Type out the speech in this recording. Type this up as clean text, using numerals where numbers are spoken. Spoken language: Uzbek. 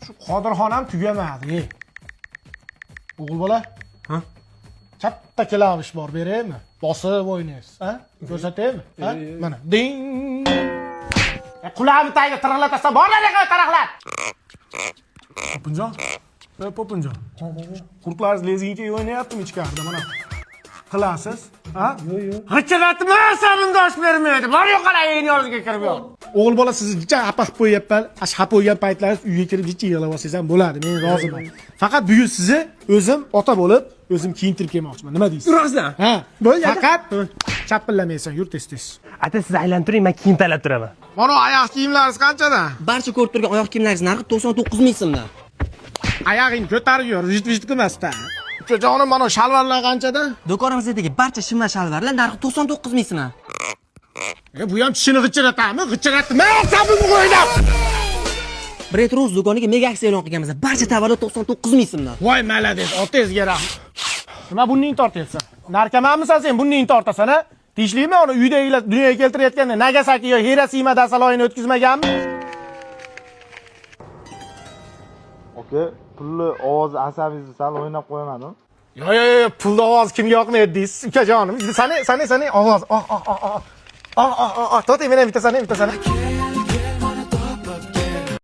Shu Qodirxon ham tugamadi. Ey. O'g'il bola. Ha? Katta klavish bor, beraymi? Bosib o'ynaysiz, ha? Ko'rsataymi? Ha? Mana. Ding. E, qulog'imni tagiga tirg'ilatasan, borlar taraqlar. Popinjon. Ey, Popinjon. Qurtlar lezginka o'ynayaptimi ichkarida mana? Qilasiz, ha? Yo'q, yo'q. G'ichirlatma, sarindosh bermaydi. Bor yo'qol ayni yoningizga kirib yo'q. O'g'il bola sizni jicha xafa qilib qo'yyapman. Ash xafa bo'lgan paytlaringiz uyga kirib jicha yig'lab olsangiz ham bo'ladi. Men roziman. Faqat bugun sizni o'zim ota bo'lib, o'zim kiyintirib kelmoqchiman. Nima deysiz? Rostdan? Ha. Bo'ldi. Faqat chapillamaysan, yur tez-tez. Ata, siz aylanib turing, men kiyim tanlab turaman. Mana oyoq kiyimlaringiz qanchadan? Barcha ko'rib turgan oyoq kiyimlaringiz narxi 99 ming so'mdan. Oyog'ingni ko'tarib yur, vijit-vijit qilmasdan. Ukajonim, mana shalvarlar qanchadan? Do'konimizdagi barcha shim va shalvarlar narxi 99 ming so'mdan. E, bu ham tishini g'ichiratami? G'ichiratma, sabim o'ynab. Brend Rose do'koniga mega aksiya e'lon qilganmiz. Barcha tovarlar 99 ming so'mdan. Voy malades, otangizga rahmat. Nima bunning tortyapsan? Narkomanmisan sen, bunning tortasan, a? Tinchlikmi uni uydagilar dunyoga keltirayotganda Nagasaki yo Xirosima dasaloyini o'tkazmaganmi? Aka, pulli ovozi asabingizni sal o'ynab qo'ymadim. Yo yo yo, pulni ovozi kimga yoqmaydi deysiz, ukajonim. Sani, sani, sani ovoz. Oh oh oh oh. Oh oh oh oh, to'xtang, men ham bitta sani, bitta sani.